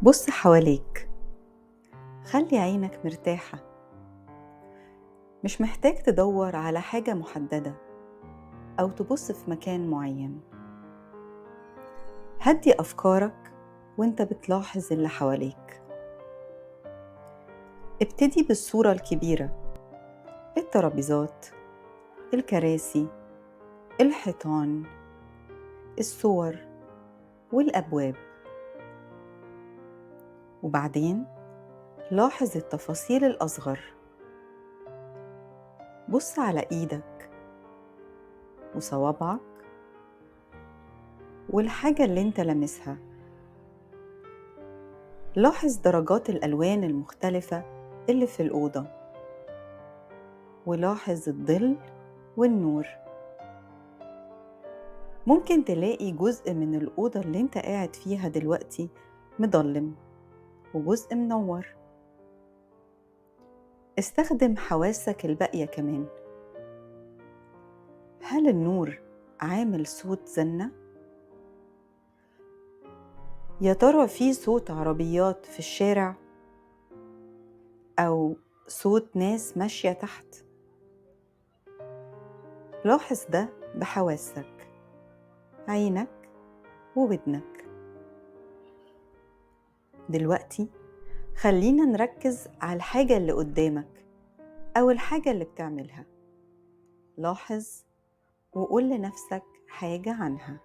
بص حواليك، خلي عينك مرتاحة، مش محتاج تدور على حاجة محددة أو تبص في مكان معين. هدي أفكارك وانت بتلاحظ اللي حواليك. ابتدي بالصورة الكبيرة، الترابيزات، الكراسي، الحيطان، الصور والأبواب. وبعدين لاحظ التفاصيل الأصغر. بص على إيدك وصوابعك والحاجة اللي انت لامسها. لاحظ درجات الألوان المختلفة اللي في الأوضة، ولاحظ الظل والنور. ممكن تلاقي جزء من الأوضة اللي انت قاعد فيها دلوقتي مظلم وجزء منور. استخدم حواسك الباقية كمان. هل النور عامل صوت زنة؟ يا ترى في صوت عربيات في الشارع أو صوت ناس ماشية تحت؟ لاحظ ده بحواسك، عينك وودنك. دلوقتي خلينا نركز على الحاجة اللي قدامك أو الحاجة اللي بتعملها. لاحظ وقول لنفسك حاجة عنها.